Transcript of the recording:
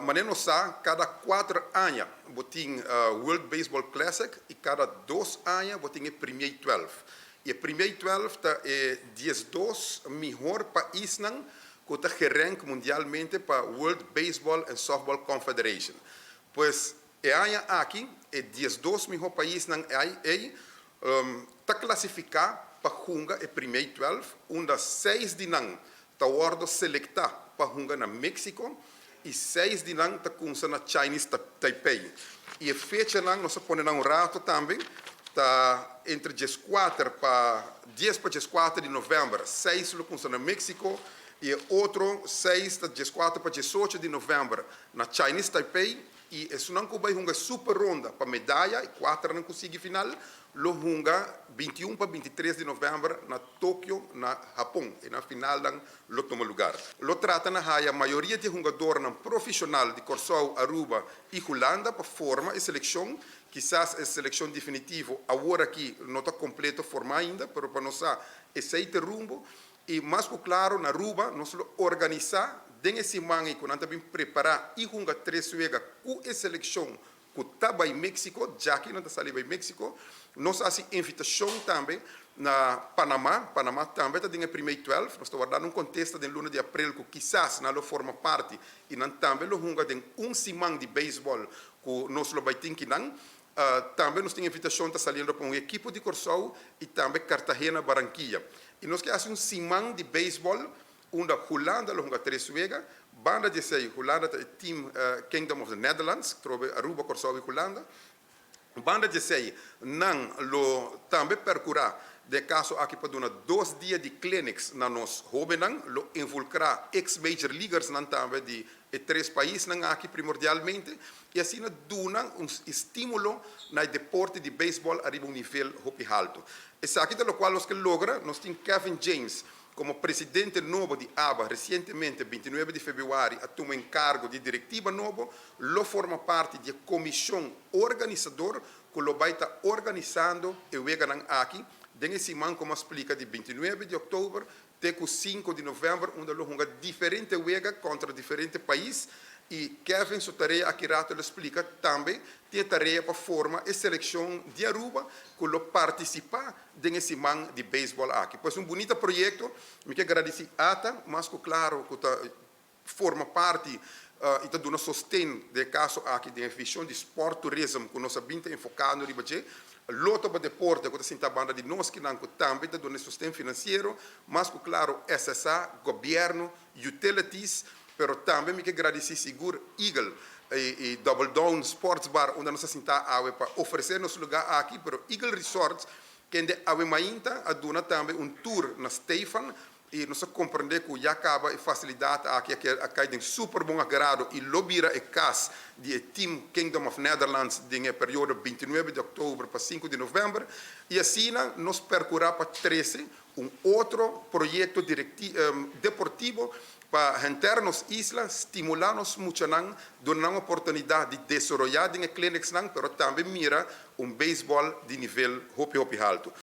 Manera nos sa, kada 4 aña bo tin World Baseball Classic i kada 2 aña bo tin e Premier 12. I e Premier 12 ta e 12 mihó paisnan ku ta gerank mundialmente pa World Baseball and Softball Confederation. Pues e aña aki e 12 mihó paisnan ei ta klasifiká pa hunga e Premier 12, unda seis di nan ta wòrdu selektá pa hunga na Mexico i seis di nan ta kuminsá na Chinese Taipei. I e fechanan, nos a pone un ratu tambe, ta entre 14 pa 10 pa 14 di novèmber, seis lo kuminsá na Mexico i otro seis ta 14 pa 18 di novèmber na Chinese Taipei, i esunnan ku bai hunga super ronda pa medaya i kuater nan ku sigui final lo hunga 21 pa 23 di novèmber na Tokio, na Japon, i na final nan lo tuma lugá. Lo trata na haya mayoria di hungadónan profeshonal di Kòrsou, Aruba i Hulanda pa forma e selekshon. Kisas e selekshon definitivo awor aki no ta kompleto formá ainda, pero pa nos esei ta e rumbo. I mas ku klaro, na Aruba nos lo organisá den e siman ku nan tambe prepará i hunga tres wega ku e selekshon ku ta bai Mexico, ya ku nan ta sali bai Mexico. Nos a hasi invitashon tambe na Panamá. Panamá tambe ta den promé 12. Nos ta wardando un kontesta den luna di aprel ku kisas nan lo forma parti i nan tambe lo hunga den un siman di beisbòl ku nos lo bai tin akinan. Tambe nos tin invitashon ta saliendo pa un ekipo di Kòrsou i tambe Cartagena, Barranquilla. I nos ke hasi un siman di beisbòl unda Hulanda lo hunga tres wega. Banda di esei, Hulanda ta team Kingdom of the Netherlands, trobe Aruba, Kòrsou i Hulanda. Banda di esei, nan lo tambe perkurá den kaso aki pa duna 2 dia di clinics na nos hóbennan, lo involukrá ex-major leaguers nan tambe di e tres paisnan aki primordialmente, i asina duna un estímulo na deporte di beisbòl ariba un nivel hopi haltu. Esaki ta loke nos ke logra. Nos tin Kevin James komo presidente nobo di ABA, resientemente, 29 di febrüari, a tuma enkargo di direktiva nobo, lo forma parti di komishon organisadó ku lo bai ta organisando e weganan aki den siman, komo a splika, di 29 di òktober te 5 di novèmber, unda lo hunga diferente wega kontra diferente pais. I Kevin su tarea aki ratu lo splika, tambe tin tarea pa forma e selekshon di Aruba ku lo partisipá den siman di beisbòl aki. Pues un bunita proyekto. Mi ke gradisí ATA, mas ku klaro ku ta forma parti i ta duna sosten den kaso aki di vishon di sport tourism ku nos a bin ta enfokando riba dje. Lotto pa Deporte, ku ta sinta banda di nos akinan, ku tambe ta duna sosten finansiero, mas ku klaro SSA, gobièrnu, utilities, pero tambe mi ke gradisí sigur Eagle i Double Down Sports Bar, unda nos a sinta awe pa ofresé nos lugá aki, pero Eagle Resorts, kende awe mainta a duna tambe un tour na Stefan i nos a komprondé ku ya kaba e fasilidat aki a kai den super bon agrado i lo bira e kas di e Team Kingdom of Netherlands den e periodo 29 di òktober pa 5 di novèmber, i asina nos perkurá pa trese un otro proyekto deportivo pa henter nos isla, stimulá nos muchanan, duna nan oportunidat di desaroyá den clinics nan, pero tambe mira un beisbòl di nivel hopi hopi haltu.